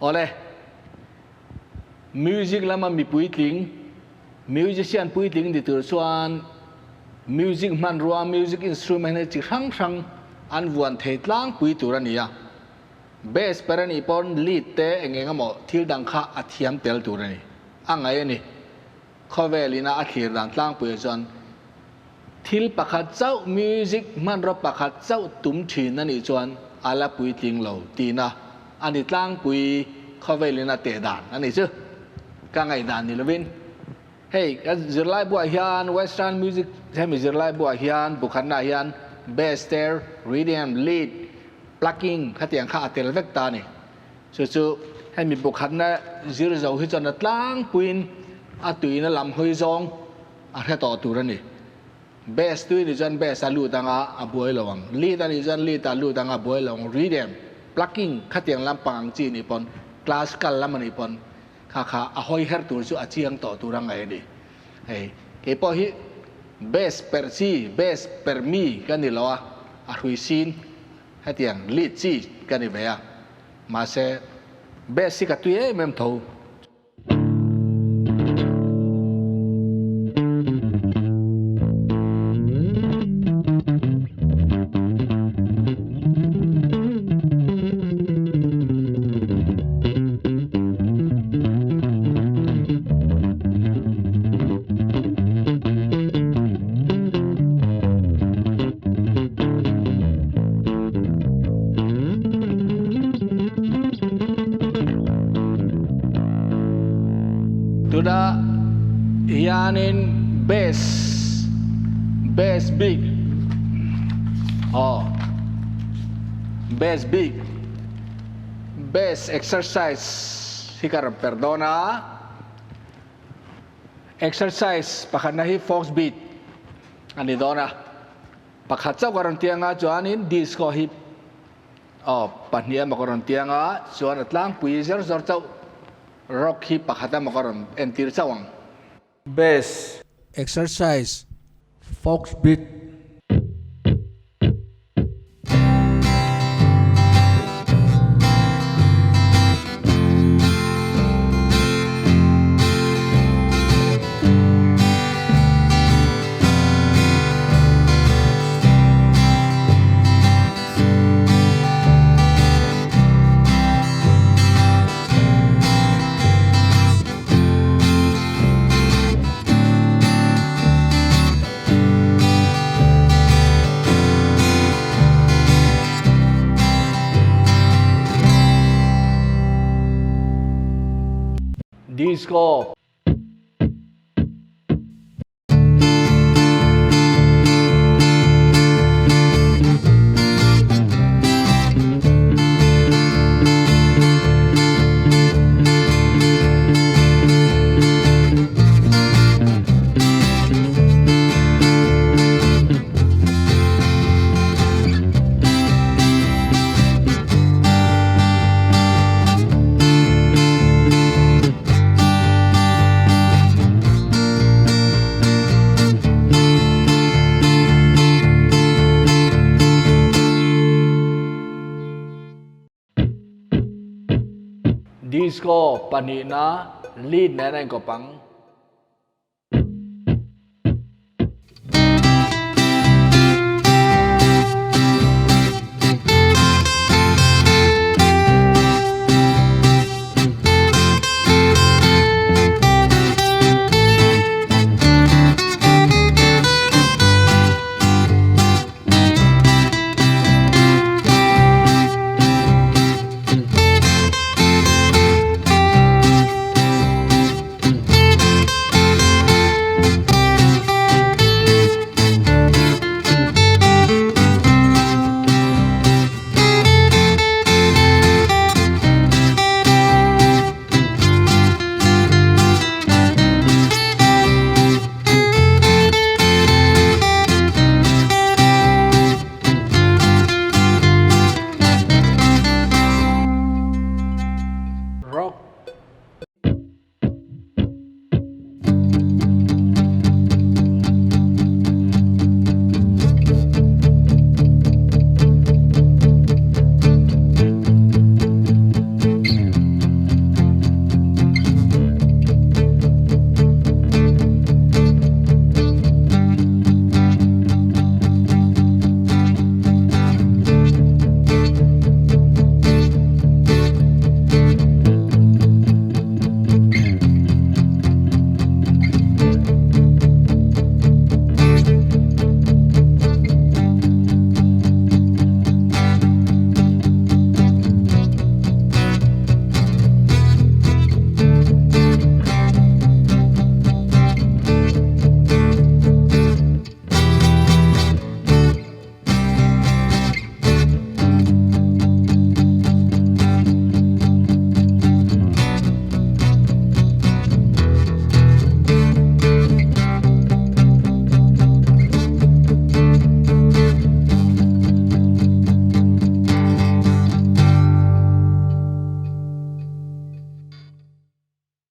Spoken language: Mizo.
Awle, music lama mi puitling, musician puitling ni tur chuan music hmanrua, music instrument hi chi hrang hrang an vuan thei tlangpui tur a ni a. Bass per a nih pawn lead te eng eng emaw thil dang kha a thiam tel tur a ni. A ngaih a ni. Khawvel ina a thlir dan tlangpuiah chuan thil pakhat chauh, music hmanraw pakhat chauh tum thin a nih chuan a la puitling lo tihna a ni tlangpui khawvel ina teh dan a nih chu. Ka ngaihdan ni lovin hei ka zirlai buah hian western music hemi zirlai buah hian bukhatnaah hian bass te, rhythm, lead, plucking khatiang kha a tel vek ta a ni. Chu chu hemi bukhatna zir zo hi chuan a tlangpuiin a tuina lam hawi zawng a hre tawh tur a ni. Bass tui ni chuan bass a lut anga a buai lo ang, lead a nih chuan lead a lut anga a buai lo ang, rhythm, plucking khatiang lampang ang chi nih pawn, classical lam a nih pawn kha kha a hawi her tur chu a chiang tawh tur a ngaih a ni. Hei keipawh hi bass perh chi, bass perh mi ka ni lo a, a hrui sin. Hetiang lead chi ka ni ve a, mahse bass hi ka tui em em tho. Tuna hianin bass bass bik aw bass bik bass exercise hi ka rawn per dawn a. Exercise pakhatna hi fox beat a ni dawn a, pakhat chauh ka rawn tiang a chuanin disco hi aw pahnih emaw ka rawn tiang a chuan a tlangpui zer zawr chauh rock hi pakhat emaw ka rawn entir chauh ang. Bass. Exercise fox beat. Disco. Disco pahnihna lead nen a inkawp ang.